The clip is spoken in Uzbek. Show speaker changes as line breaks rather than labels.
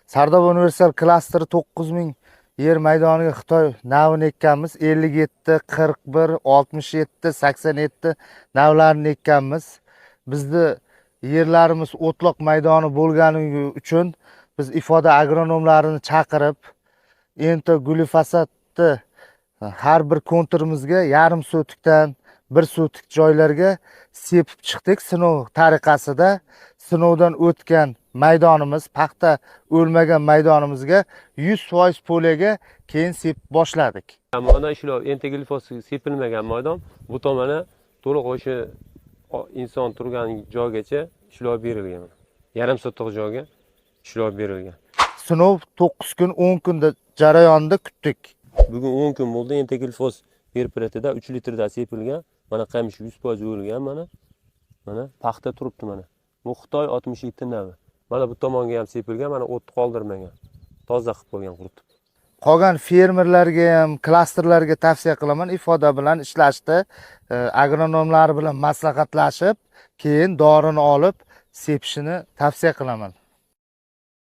Sardoba universal klasteri 9000 yer maydoniga Xitoy navini ekkanmiz. 57, 41, 67, 87 navlarini ekkanmiz. Bizni yerlarimiz o'tloq maydoni bo'lgani uchun biz Ifoda agronomlarini chaqirib, ento glifosatni har bir konturimizga yarim sotikdan bir sotik joylarga sepib chiqdik sinov tariqasida. Sinovdan o'tgan maydonimiz, paxta o'lmagan maydonimizga 100% поля ga keyin sepib boshladik.
Mana ishlov ento glifos sepilmagan maydon, bu tomoni to'liq o'sha inson turgan joygacha ishlov berilgan. Yarim sotix joyga ishlov berilgan.
Sinov 9 kun, 10 kunda jarayonida kutdik.
Bugun 10 kun bo'ldi, ento glifos preparatida 3 litrda sepilgan. Mana qamish 100% o'lgan mana. Mana paxta turibdi mana. Bu Xitoy 67 navi. Mana bu tomonga ham sepilgan, mana o't qoldirmagan. Toza qilib qo'ygan, quritib.
Qolgan fermerlarga ham, klasterlarga tavsiya qilaman, Ifoda bilan ishlashni, agronomlar bilan maslahatlashib, keyin dorini olib sepishini tavsiya qilaman.